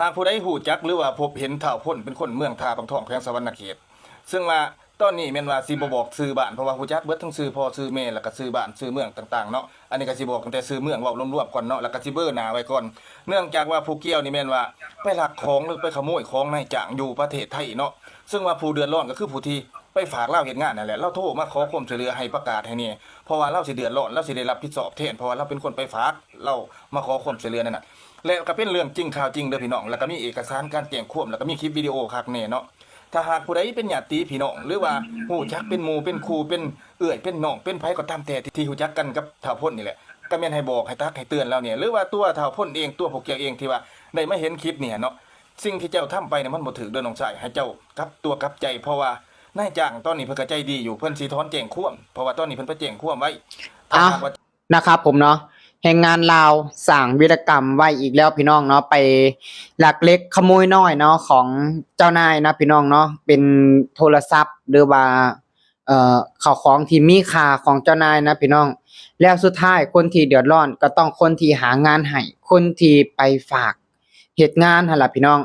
ຫາກຜູ້ໃດຮູ້ຈັກ ຫຼືວ່າພົບເຫັນທ້າວພົນ ເປັນຄົນເມືອງທ່າປາງທອງ ແຂວງສະຫວັນນະເຂດ ເຊິ່ງວ່າຕອນນີ້ແມ່ນວ່າຊິບໍ່ບອກຊື່ບ້ານ ເພາະວ່າຮູ້ຈັກເບິດທັງຊື່ພໍ່ຊື່ແມ່ ແລ້ວກໍຊື່ບ້ານຊື່ເມືອງຕ່າງໆເນາະ. ອັນນີ້ກໍຊິບອກຕັ້ງແຕ່ຊື່ເມືອງ ເວົ້າລວມໆກ່ອນເນາະ ແລ້ວກໍຊິເບີໜ້າໄວ້ກ່ອນ. ເນື່ອງຈາກວ່າຜູ້ກ່ຽວນີ້ແມ່ນວ່າໄປລັກຂອງ ຫຼືໄປຂະໂມຍຂອງນາຍຈ້າງຢູ່ປະເທດໄທເນາະ, ເຊິ່ງວ່າຜູ້ເດືອດຮ້ອນກໍຄືຜູ້ທີ່ໄປຝາກລາວເຮັດງານນັ້ນແຫຼະ. ລາວໂທມາຂໍຄວາມຊ່ວຍເຫຼືອໃຫ້ປະກາດໃຫ້ແດ່ ເພາະວ່າລາວຊິເດືອດຮ້ອນ ລາວຊິໄດ້ຮັບຜິດຊອບແທນ ເພາະວ່າລາວເປັນຄົນໄປຝາກ ລາວມາຂໍຄວາມຊ່ວຍເຫຼືອແນວນັ້ນ. ແລະກໍເປັນເລື່ອງຈິງຂ່າວຈິງເດີພີ່ນ້ອງ, ແລ້ວກໍມີເອກະສານການແຈ້ງຄວາມ ແລ້ວກໍມີຄລິບວິດີໂອຄັກແນ່ເນາະ. ຖ້າຫາກຜູ້ໃດເປັນຍາດຕິພີ່ນ້ອງ ຫຼືວ່າຮູ້ຈັກເປັນໝູ່ເປັນຄູ່ ເປັນເອື້ອຍເປັນນ້ອງ ເປັນໃຜກໍຕາມແຕ່ທີ່ຮູ້ຈັກກັນກັບທ້າວພົນນີ້ແຫຼະ ກໍແມ່ນໃຫ້ບອກໃຫ້ຕັກໃຫ້ເຕືອນລາວແດ່ ຫຼືວ່າຕົວທ້າວພົນເອງ ຕົວຜູ້ກ່ຽວເອງທີ່ວ່າໄດ້ມາເຫັນຄລິບນີ້ເນາະ. ສິ່ງທີ່ເຈົ້າທຳໄປນະ ມັນບໍ່ຖືກເດີນ້ອງຊາຍ, ໃຫ້ເຈົ້າກັບຕົວກັບໃຈ ເພາະວ່ານາຍຈ້າງຕອນນີ້ເພິ່ນກໍໃຈດີຢູ່ ເພິ່ນຊິຖອນແຈ້ງຄວາມ ເພາະວ່າຕອນນີ້ເພິ່ນໄປແຈ້ງຄວາມໄວ້. ອ່ະ ຖ້າຫາກວ່າ ນະຄັບຜົມເນາະ, ແຮງງານລາວສ້າງວີລະກຳໄວ້ອີກແລ້ວພີ່ນ້ອງເນາະ, ໄປລັກເລັກຂະໂມຍນ້ອຍເນາະ ຂອງເຈົ້ານາຍນະພີ່ນ້ອງເນາະ, ເປັນໂທລະສັບ ຫຼືວ່າ ເອີ ເຂົ້າຂອງທີ່ມີຄ່າຂອງເຈົ້ານາຍນະພີ່ນ້ອງ. ແລ້ວສຸດທ້າຍຄົນທີ່ເດືອດຮ້ອນກໍຕ້ອງຄົນທີ່ຫາງານໃຫ້, ຄົນທີ່ໄປຝາກເຮັດງານຫັ້ນລະພີ່ນ້ອງ.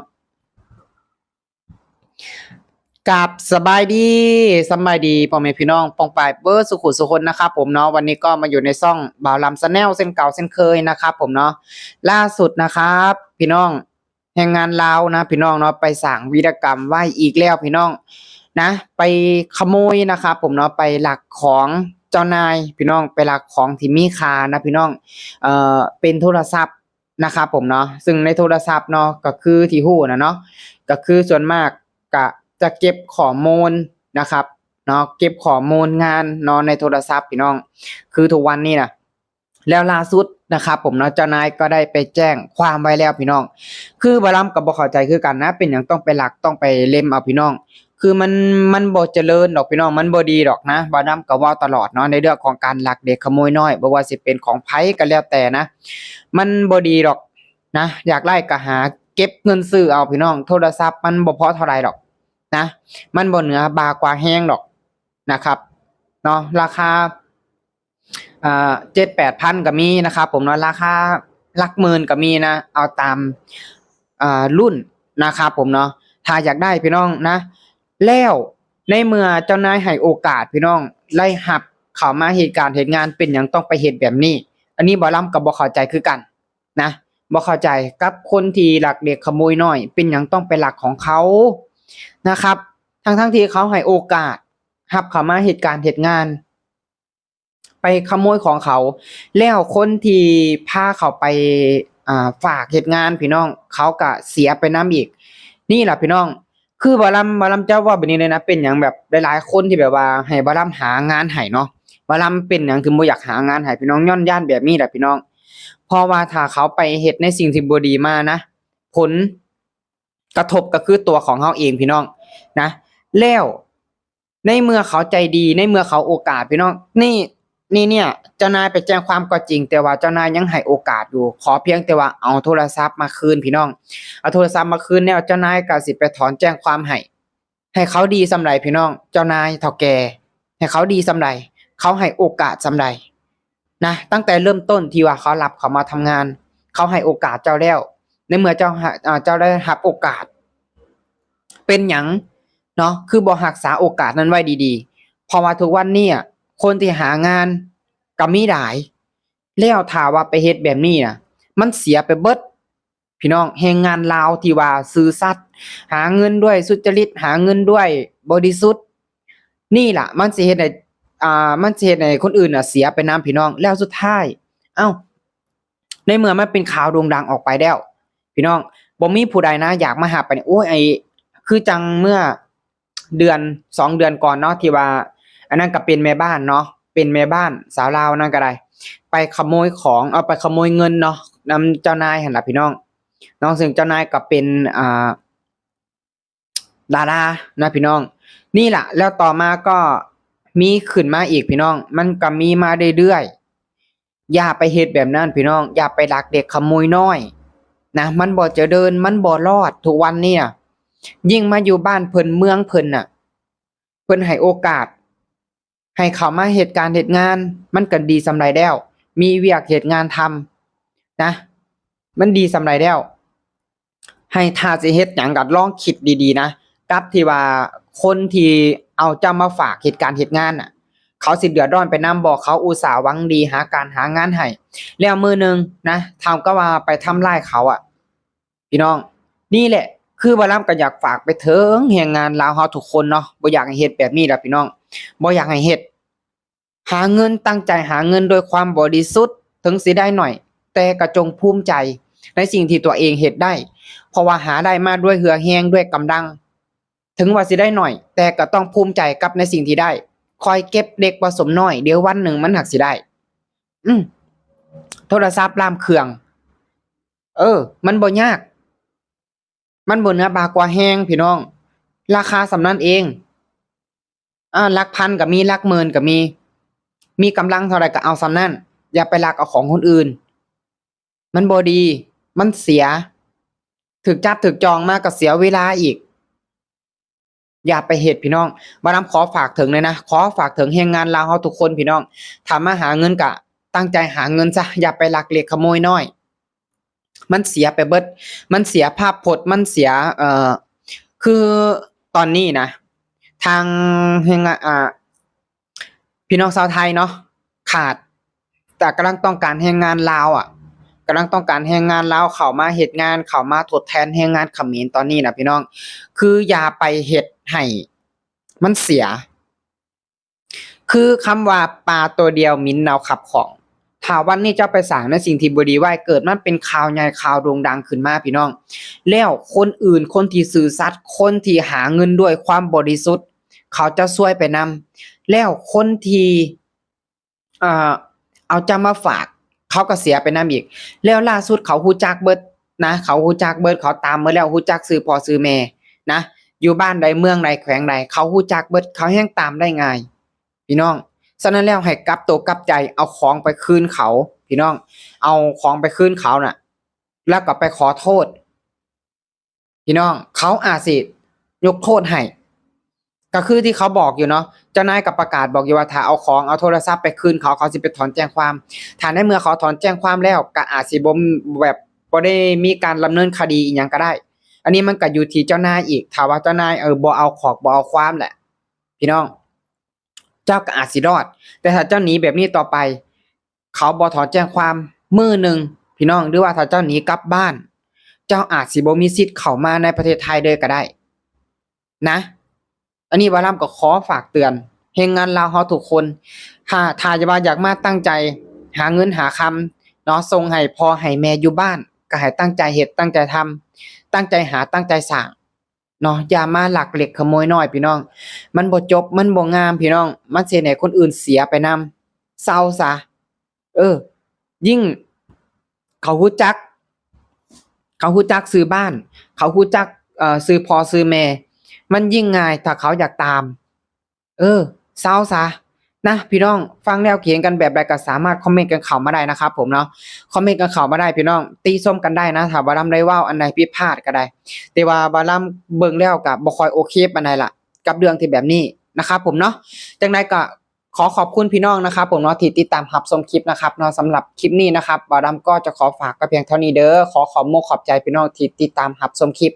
ກາບສະບາຍດີ ສະບາຍດີພໍ່ແມ່ພີ່ນ້ອງປ້ອງປາຍເບິດສູ່ຜູ້ສູ່ຄົນນະຄັບຜົມເນາະ. ວັນນີ້ກໍມາຢູ່ໃນຊ່ອງບ່າວລຳ Channel ເຊັ່ນເກົ່າເຊັ່ນເຄີຍນະຄັບຜົມເນາະ. ລ່າສຸດນະຄັບພີ່ນ້ອງ ແຮງງານລາວນະພີ່ນ້ອງເນາະ ໄປສ້າງວີລະກຳໄວ້ອີກແລ້ວພີ່ນ້ອງນະ, ໄປຂະໂມຍນະຄັບຜົມເນາະ, ໄປລັກຂອງເຈົ້ານາຍພີ່ນ້ອງ, ໄປລັກຂອງທີ່ມີຄ່ານະພີ່ນ້ອງ, ເອີ ເປັນໂທລະສັບ ນະຄັບຜົມເນາະ. ຊຶ່ງໃນໂທລະສັບເນາະ ກໍຄືທີ່ຮູ້ນະເນາະ ກໍຄືສ່ວນມາກກະຈະເກັບຂໍ້ມູນນະຄັບເນາະ, ເກັບຂໍ້ມູນງານເນາະ ໃນໂທລະສັບພີ່ນ້ອງ ຄືທຸກວັນນີ້ນະ. ແລ້ວລ່າສຸດນະຄັບຜົມເນາະ ເຈົ້ານາຍກໍໄດ້ໄປແຈ້ງຄວາມໄວ້ແລ້ວພີ່ນ້ອງ. ຄືບ່າວລຳກໍບໍ່ເຂົ້າໃຈຄືກັນນະ ເປັນຫຍັງຕ້ອງໄປລັກ ຕ້ອງໄປເລັມເອົາພີ່ນ້ອງ. ຄືມັນ ມັນບໍ່ຈະເລີນດອກພີ່ນ້ອງ, ມັນບໍ່ດີດອກນະ. ບ່າວລຳກໍເວົ້າຕະຫຼອດເນາະ ໃນເລື່ອງຂອງການລັກເລັກຂະໂມຍນ້ອຍ ບໍ່ວ່າຊິເປັນຂອງໃຜກໍແລ້ວແຕ່ນະ ມັນບໍ່ດີດອກນະ. ຢາກໄດ້ກໍຫາເກັບເງິນຊື້ເອົາພີ່ນ້ອງ, ໂທລະສັບມັນບໍ່ພໍເທົ່າໃດດອກນະ, ມັນບໍ່ເໜືອບ່າກວ່າແຮງດອກນະຄັບເນາະ. ລາຄາ ອ່າ ເຈັດແປດພັນກໍມີນະຄັບຜົມເນາະ, ລາຄາຫຼັກໝື່ນກໍມີນະ ເອົາຕາມ ອ່າ ລຸ້ນນະຄັບຜົມເນາະ ຖ້າຢາກໄດ້ພີ່ນ້ອງນະ. ແລ້ວໃນເມື່ອເຈົ້ານາຍໃຫ້ໂອກາດພີ່ນ້ອງ ໄດ້ຮັບເຂົ້າມາເຮັດການເຮັດງານ ເປັນຫຍັງຕ້ອງໄປເຮັດແບບນີ້? ອັນນີ້ບ່າວລຳກໍບໍ່ເຂົ້າໃຈຄືກັນນະ, ບໍ່ເຂົ້າໃຈກັບຄົນທີ່ລັກເລັກຂະໂມຍນ້ອຍ ເປັນຫຍັງຕ້ອງໄປລັກຂອງເຂົານະຄັບ ທັງໆທີ່ເຂົາໃຫ້ໂອກາດຮັບເຂົ້າມາເຮັດການເຮັດງານ ໄປຂະໂມຍຂອງເຂົາ, ແລ້ວຄົນທີ່ພາເຂົາໄປ ອ່າ ຝາກເຮັດງານພີ່ນ້ອງ ເຂົາກະເສຍໄປນຳອີກ. ນີ້ລະພີ່ນ້ອງ ຄືບ່າວລຳ ບ່າວລຳຈະເວົ້າແບບນີ້ເລີຍນະ, ເປັນຫຍັງແບບຫຼາຍໆຄົນທີ່ແບບວ່າໃຫ້ບ່າວລຳຫາງານໃຫ້ເນາະ, ບ່າວລຳເປັນຫຍັງເຖິງບໍ່ຢາກຫາງານໃຫ້ພີ່ນ້ອງ? ຍ້ອນຢ້ານແບບນີ້ແຫຼະພີ່ນ້ອງ. ເພາະວ່າຖ້າເຂົາໄປເຮັດໃນສິ່ງທີ່ບໍ່ດີມານະ ຜົນກະທົບກໍຄືຕົວຂອງເຮົາເອງພີ່ນ້ອງນະ. ແລ້ວ ໃນເມື່ອເຂົາໃຈດີ ໃນເມື່ອເຂົາໂອກາດພີ່ນ້ອງ ນີ້ ນີ້ເນຍ ເຈົ້ານາຍໄປແຈ້ງຄວາມກໍຈິງ ແຕ່ວ່າເຈົ້ານາຍຍັງໃຫ້ໂອກາດຢູ່ ຂໍພຽງແຕ່ວ່າເອົາໂທລະສັບມາຄືນພີ່ນ້ອງ, ເອົາໂທລະສັບມາຄືນແລ້ວ ເຈົ້ານາຍກໍຊິໄປຖອນແຈ້ງຄວາມໃຫ້. ໃຫ້ເຂົາດີສ່ຳໃດພີ່ນ້ອງ? ເຈົ້ານາຍເຖົ້າແກ່ ໃຫ້ເຂົາດີສ່ຳໃດ? ເຂົາໃຫ້ໂອກາດສ່ຳໃດນະ? ຕັ້ງແຕ່ເລີ່ມຕົ້ນທີ່ວ່າເຂົາຮັບເຂົ້າມາທຳງານ ເຂົາໃຫ້ໂອກາດເຈົ້າແລ້ວ ໃນເມື່ອເຈົ້າ ເຈົ້າໄດ້ຮັບໂອກາດ ເປັນຫຍັງເນາະ ຄືບໍ່ຮັກສາໂອກາດນັ້ນໄວ້ດີໆ? ເພາະວ່າທຸກວັນນີ້ ຄົນທີ່ຫາງານກໍມີຫຼາຍ ແລ້ວຖ້າວ່າໄປເຮັດແບບນີ້ນະ ມັນເສຍໄປເບິດພີ່ນ້ອງ. ແຮງງານລາວທີ່ວ່າຊື່ສັດ ຫາເງິນດ້ວຍສຸດຈະລິດ ຫາເງິນດ້ວຍບໍລິສຸດ ນີ້ລະມັນຊິເຮັດໃຫ້ ອ່າ ມັນຊິເຮັດໃຫ້ຄົນອື່ນນະເສຍໄປນຳພີ່ນ້ອງ. ແລ້ວສຸດທ້າຍ ເອົ້າ ໃນເມື່ອມັນເປັນຂ່າວໂດ່ງດັງອອກໄປແລ້ວພີ່ນ້ອງ ບໍ່ມີຜູ້ໃດນະຢາກມາຮັບໄປນີ້. ໂອ້ຍ ໄອ້ ຄືຈັ່ງເມື່ອເດືອນສອງເດືອນກ່ອນເນາະ ທີ່ວ່າ ອັນນັ້ນກໍເປັນແມ່ບ້ານເນາະ ເປັນແມ່ບ້ານສາວລາວນັ້ນກໍໄດ້ ໄປຂະໂມຍຂອງ ເອົາ ໄປຂະໂມຍເງິນເນາະ ນຳເຈົ້ານາຍຫັ້ນລະພີ່ນ້ອງເນາະ. ຊຶ່ງເຈົ້ານາຍກໍເປັນ ອ່າ ດາລານະພີ່ນ້ອງ. ນີ້ລະ ແລ້ວຕໍ່ມາກໍມີຂຶ້ນມາອີກພີ່ນ້ອງ ມັນກໍມີມາເລື້ອຍໆ. ຢ່າໄປເຮັດແບບນັ້ນພີ່ນ້ອງ ຢ່າໄປລັກເລັກຂະໂມຍນ້ອຍນະ ມັນບໍ່ຈະເລີນ ມັນບໍ່ລອດ. ທຸກວັນນີ້ນະ ຍິ່ງມາຢູ່ບ້ານເພິ່ນເມືອງເພິ່ນນະ ເພິ່ນໃຫ້ໂອກາດ ໃຫ້ເຂົ້າມາເຮັດການເຮັດງານ ມັນກໍດີສ່ຳໃດແລ້ວ ມີວຽກເຮັດງານທຳນະ ມັນດີສ່ຳໃດແລ້ວ. ໃຫ້ ຖ້າຊິເຮັດຫຍັງກໍລອງຄິດດີໆນະ ກັບທີ່ວ່າຄົນທີ່ເອົາເຈົ້າມາຝາກເຮັດການເຮັດງານນະ ເຂົາຊິເດືອດຮ້ອນໄປນຳບໍ່? ເຂົາອຸດສ່າຫວັງດີຫາການຫາງານໃຫ້ ແລ້ວມື້ໜຶ່ງນະ ເທົ່າກັບວ່າໄປທຳຮ້າຍເຂົາອະ ພີ່ນ້ອງ. ນີ້ແຫຼະ ຄືບ່າວລຳກໍຢາກຝາກໄປເຖິງແຮງງານລາວເຮົາທຸກຄົນເນາະ ບໍ່ຢາກໃຫ້ເຮັດແບບນີ້ລະພີ່ນ້ອງ ບໍ່ຢາກໃຫ້ເຮັດ. ຫາເງິນ ຕັ້ງໃຈຫາເງິນດ້ວຍຄວາມບໍລິສຸດ ເຖິງຊິໄດ້ໜ້ອຍ ແຕ່ກໍຈົ່ງພູມໃຈໃນສິ່ງທີ່ຕົວເອງເຮັດໄດ້ ເພາະວ່າຫາໄດ້ມາດ້ວຍເຫື່ອແຮງ ດ້ວຍກຳລັງ ເຖິງວ່າຊິໄດ້ໜ້ອຍ ແຕ່ກໍຕ້ອງພູມໃຈກັບໃນສິ່ງທີ່ໄດ້ ຄອຍເກັບເລັກປະສົມນ້ອຍ ດຽວວັນໜຶ່ງມັນຫາກຊິໄດ້. ອື ໂທລະສັບລ້ານເຄື່ອງ ເອີ ມັນບໍ່ຍາກ ມັນບໍ່ເໜືອບ່າກວ່າແຮງພີ່ນ້ອງ ລາຄາສ່ຳນັ້ນເອງ. ອາ ຫຼັກພັນກໍມີ ຫຼັກໝື່ນກໍມີ ມີກຳລັງເທົ່າໃດກໍເອົາສ່ຳນັ້ນ ຢ່າໄປລັກເອົາຂອງຄົນອື່ນ ມັນບໍ່ດີ ມັນເສຍ ຖືກຈັບຖືກຈອງມາກໍເສຍເວລາອີກ ຢ່າໄປເຮັດພີ່ນ້ອງ. ບ່າວລຳຂໍຝາກເຖິງເລີຍນະ ຂໍຝາກເຖິງແຮງງານລາວເຮົາທຸກຄົນພີ່ນ້ອງ ຖ້າມາຫາເງິນກະຕັ້ງໃຈຫາເງິນຊະ ຢ່າໄປລັກເລັກຂະໂມຍນ້ອຍ ມັນເສຍໄປເບິດ ມັນເສຍພາບພົດ ມັນເສຍ ເອີ ຄືຕອນນີ້ນະ ທາງແຮງງານ ອາ ພີ່ນ້ອງຊາວໄທເນາະ ຂາດ ແຕ່ກຳລັງຕ້ອງການແຮງງານລາວອະ ກຳລັງຕ້ອງການແຮງງານລາວເຂົ້າມາເຮັດງານ ເຂົ້າມາທົດແທນແຮງງານຂະເໝນຕອນນີ້ນະພີ່ນ້ອງ ຄືຢ່າໄປເຮັດໃຫ້ມັນເສຍ ຄືຄຳວ່າປາຕົວດຽວໝິ່ນເນົ່າຂັບຂອງ ຖ້າວັນນີ້ເຈົ້າໄປສ້າງໃນສິ່ງທີ່ບໍ່ດີໄວ້ ເກີດມັນເປັນຂ່າວໃຫຍ່ຂ່າວໂດ່ງດັງຂຶ້ນມາພີ່ນ້ອງ ແລ້ວຄົນອື່ນ ຄົນທີ່ຊື່ສັດ ຄົນທີ່ຫາເງິນດ້ວຍຄວາມບໍລິສຸດ ເຂົາຈະຊວຍໄປນຳ ແລ້ວຄົນທີ່ ເອີ ເອົາເຈົ້າມາຝາກ ເຂົາກໍເສຍໄປນຳອີກ ແລ້ວລ່າສຸດເຂົາຮູ້ຈັກເບິດນະ ເຂົາຮູ້ຈັກເບິດ ເຂົາຕາມເບິດແລ້ວ ຮູ້ຈັກຊື່ພໍ່ຊື່ແມ່ນະ ຢູ່ບ້ານໃດ ເມືອງໃດ ແຂວງໃດ ເຂົາຮູ້ຈັກເບິດ ເຂົາແຮ່ງຕາມໄດ້ງ່າຍ ພີ່ນ້ອງ. ສະນັ້ນແລ້ວ ໃຫ້ກັບໂຕກັບໃຈ ເອົາຂອງໄປຄືນເຂົາ ພີ່ນ້ອງ ເອົາຂອງໄປຄືນເຂົານະ ແລ້ວກໍໄປຂໍໂທດ ພີ່ນ້ອງ ເຂົາອາດຊິຍົກໂທດໃຫ້ ກໍຄືທີ່ເຂົາບອກຢູ່ເນາະ ເຈົ້ານາຍກໍປະກາດບອກຢູ່ວ່າ ຖ້າເອົາຂອງ ເອົາໂທລະສັບໄປຄືນເຂົາ ເຂົາຊິໄປຖອນແຈ້ງຄວາມ. ຖ້າໃນເມື່ອເຂົາຖອນແຈ້ງຄວາມແລ້ວ ກໍອາດຊິບໍ່ ແບບ ບໍ່ໄດ້ມີການດຳເນີນຄະດີອີ່ຫຍັງກໍໄດ້. ອັນນີ້ມັນກໍຢູ່ທີ່ເຈົ້ານາຍອີກ ຖ້າວ່າເຈົ້ານາຍ ເອີ ບໍ່ເອົາຂອກ ບໍ່ເອົາຄວາມແຫຼະ ພີ່ນ້ອງ ເຈົ້າກໍອາດຊິລອດ. ແຕ່ຖ້າເຈົ້າໜີແບບນີ້ຕໍ່ໄປ ເຂົາບໍ່ຖອນແຈ້ງຄວາມມື້ໜຶ່ງ ພີ່ນ້ອງ ຫຼືວ່າຖ້າເຈົ້າໜີກັບບ້ານ ເຈົ້າອາດຊິບໍ່ມີສິດເຂົ້າມາໃນປະເທດໄທເລີຍກໍໄດ້ນະ. ອັນນີ້ບ່າວລຳກໍຂໍຝາກເຕືອນແຮງງານລາວເຮົາທຸກຄົນ ຖ້າ ຖ້າວ່າຢາກມາຕັ້ງໃຈຫາເງິນຫາຄຳເນາະ ສົ່ງໃຫ້ພໍ່ໃຫ້ແມ່ຢູ່ບ້ານ ກໍໃຫ້ຕັ້ງໃຈເຮັດ ຕັ້ງໃຈທຳ ຕັ້ງໃຈຫາ ຕັ້ງໃຈສ້າງ ເນາະ ຢ່າມາລັກເລັກຂະໂມຍນ້ອຍ ພີ່ນ້ອງ ມັນບໍ່ຈົບ ມັນບໍ່ງາມ ພີ່ນ້ອງ ມັນຊິເຮັດໃຫ້ຄົນອື່ນເສຍໄປນຳ. ເຊົາຊະ ເອີ ຍິ່ງເຂົາຮູ້ຈັກ ເຂົາຮູ້ຈັກຊື່ບ້ານ ເຂົາຮູ້ຈັກ ເອີ ຊື່ພໍ່ຊື່ແມ່ ມັນຍິ່ງງ່າຍ ຖ້າເຂົາຢາກຕາມ ເອີ ເຊົາຊະນະ ພີ່ນ້ອງ. ຟັງແລ້ວຄິດເຫັນກັນແບບໃດກໍສາມາດຄອມເມັນກັນເຂົ້າມາໄດ້ນະຄັບຜົມເນາະ ຄອມເມັນກັນເຂົ້າມາໄດ້ ພີ່ນ້ອງ ຕິຊົມກັນໄດ້ນະ ຖ້າບ່າວລຳໄດ້ເວົ້າອັນໃດຜິດພາດກໍໄດ້ ແຕ່ວ່າບ່າວລຳເບິ່ງແລ້ວກໍບໍ່ຄ່ອຍໂອເຄປານໃດລະ ກັບເລື່ອງທີ່ແບບນີ້ນະຄັບຜົມເນາະ. ຈັ່ງໃດກໍຂໍຂອບຄຸນພີ່ນ້ອງນະຄັບຜົມເນາະ ທີ່ຕິດຕາມຮັບຊົມຄລິບນະຄັບເນາະ. ສຳລັບຄລິບນີ້ນະຄັບ ບ່າວລຳກໍຈະຂໍຝາກກໍພຽງເທົ່ານີ້ເດີ. ຂໍຂອບມຸກຂອບໃຈພີ່ນ້ອງທີ່ຕິດຕາມຮັບຊົມຄລິບ